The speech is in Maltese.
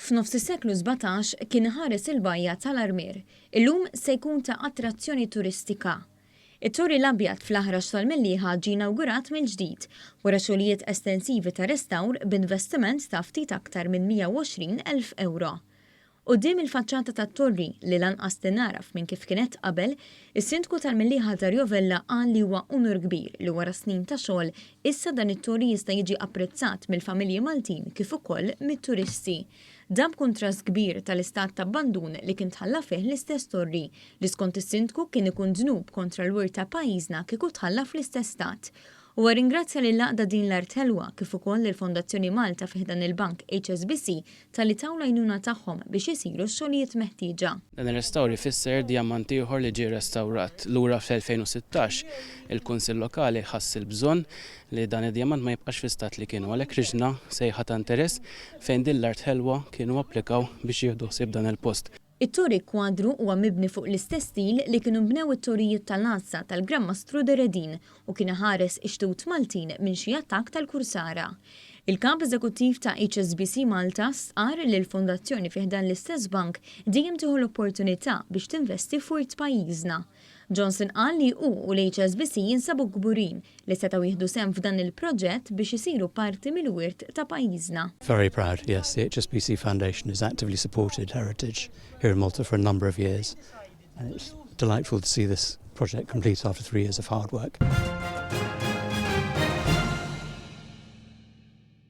F'nofs is-seklu 17 kien iħares il-bajja tal-Armier. Illum se jkun ta' attrazzjoni turistika. It-Torri l-Abjad fl-Aħrax tal-Mellieħa ġie inawgurat mill-ġdid wara xogħlijiet estensivi ta' restawr b'investiment ta' ftit aktar minn 120,000 ewro. Quddiem il-faċċata tat-torri, li lanqas tingħaraf minn kif kienet qabel, is-Sindku tal-Mellieħa Dario Vella qal li huwa unur kbir li wara snin ta' xogħol, issa dan it-torri jista' jiġi apprezzat mill-familji Maltin kif ukoll mit-turisti. Dan b'kuntrast kbir tal-istat t'abbandun li kien tħalla fih l-istess torri, li skont is-Sindku kien ikun dnub kontra l-wirt ta' pajjiżna kieku tħalla fl-istess stat. Huwa rringrazzja lill-Għaqda Din l-Art Ħelwa kif ukoll lill-Fondazzjoni Malta fi ħdan il-Bank HSBC talli taw l-għajnuna tagħhom biex isiru x-xogħlijiet meħtieġa. Dan ir-restawr ifisser djamant ieħor li ġie restawrat. Lura fl-2016, il-Kunsill Lokali ħass il-bżonn li dan id-djamant ma jibqax fl-istat li kien u għalhekk ħriġna sejħa ta' interess fejn Din l-Art Ħelwa kienu applikaw biex jieħdu ħsieb dan il-post. It-Torri Kwadru huwa mibni fuq l-istess stil li kienu nbnew it-torrijiet tal-għassa tal-Gran Mastru De Redin u kien iħares ix-xtut Maltin minn xi attakk tal-kursara. Il-Kap Eżekuttiv ta' HSBC Malta stqarr li l-fondazzjoni fi ħdan l-istess bank dejjem tieħu l-opportunità biex tinvesti f'wirt pajjiżna. Johnson qal li hu u l-HSBC jinsabu kburin li setgħu jieħdu sehem f'dan il-proġett biex isiru parti mill-wirt ta' pajjiżna. Very proud, yes. The HSBC Foundation has actively supported heritage here in Malta for a number of years and it's delightful to see this project complete after 3 years of hard work.